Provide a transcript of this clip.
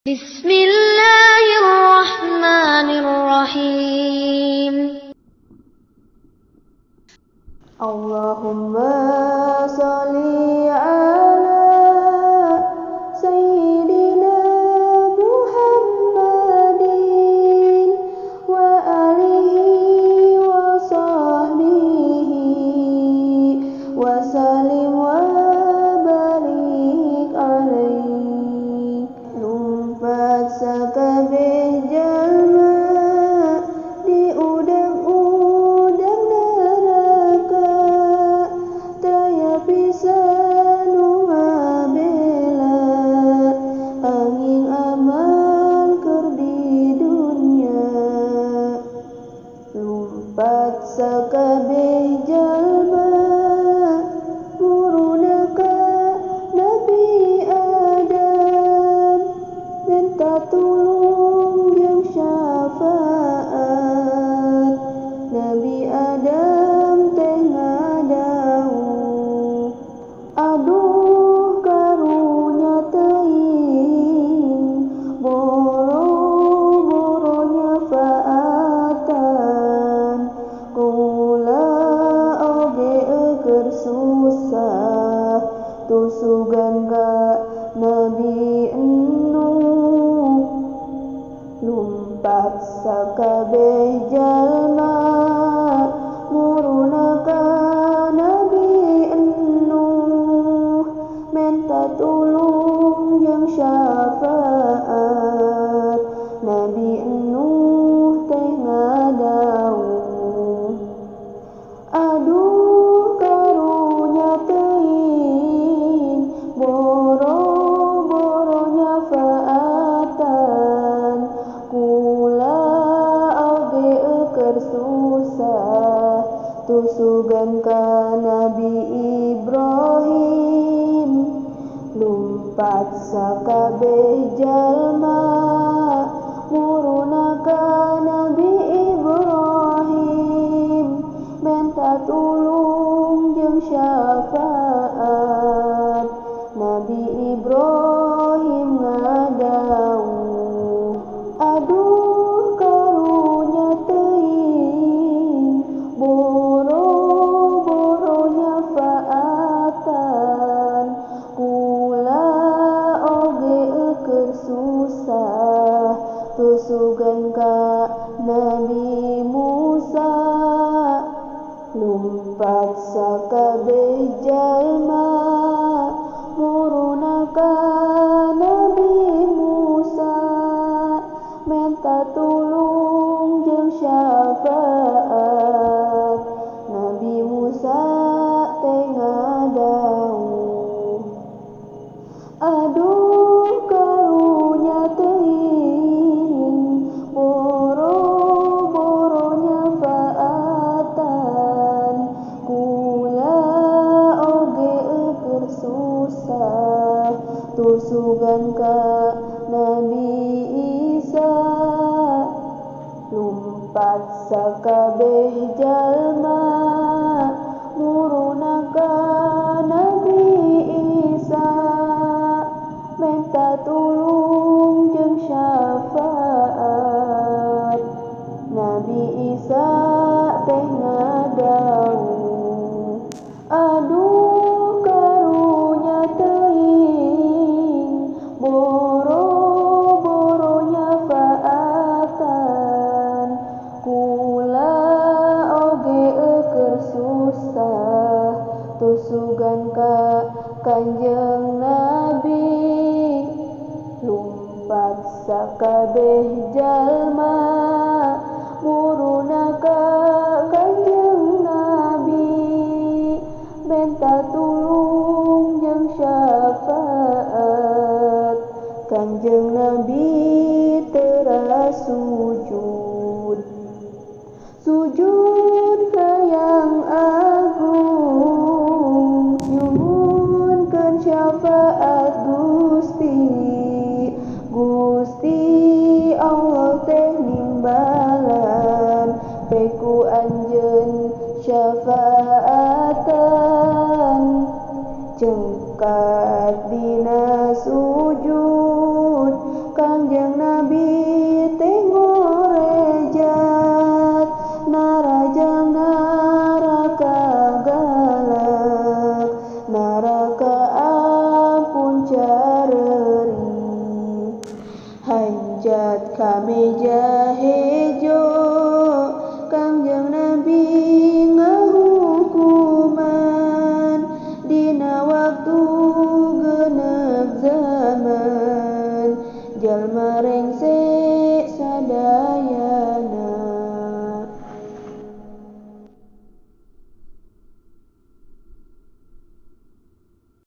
بسم الله الرحمن الرحيم. اللهم صل على سيدنا محمد وآله وصحبه وسلم وبارك عليه. Lumpat sakabeh jalma di udang-udang neraka, taya pisan nu ngabela angin amal keur di dunya. Lumpat sakabeh jalma muruna ka Nabi Adam, minta tulung jeung syafaat. Nabi Adam teh ngadawuh, aduh karunya teuing, boro-boro nyafaatan, kula oge keur susah tusugan ka Nabi Nuh. Lumpat sakabeh jalma muruna ka Nabi Nuh, menta tulung jeung syafaat. Nabi Nuh teh ngadawuh, aduh karunya teuing, boro-boro nyafaatan, kula oge keur susah tusugan ka Nabi Ibrahim. Lumpat sakabeh jalma muruna ka Nabi Ibrahim, menta tulung jeung syafaat. Nabi Ibrahim ngadawuh, aduh karunya teuing, boro-boro nyafaatan, kula oge keur susah tusugan ka Nabi Musa. Lumpat sakabeh jalma muruna ka Nabi Musa, menta tulung jeung syafaat. Nabi Musa teh ngadawuh, aduh karunya teuing, boro-boro nyafaatan, kula oge keur susah tusugan ka Nabi Isa. Lumpat sakabeh jalma muruna ka Nabi Isa, menta tulung jeung syafaat. Nabi Isa teh ngadawuh, aduh karunya teuing, boro-boro nyafaatan, kula oge keur susah tusugan ka Kanjeng Nabi. Lumpat sakabeh jalma muruna ka Kanjeng Nabi, menta tulung jeung syafaat. Kanjeng Nabi teras sujud, sujud hayang agung, nyuhunkeun syafaat Gusti. Gusti Allah teh nimbalan, peku anjeun syafaatan, cengkat dina sujud kang maring.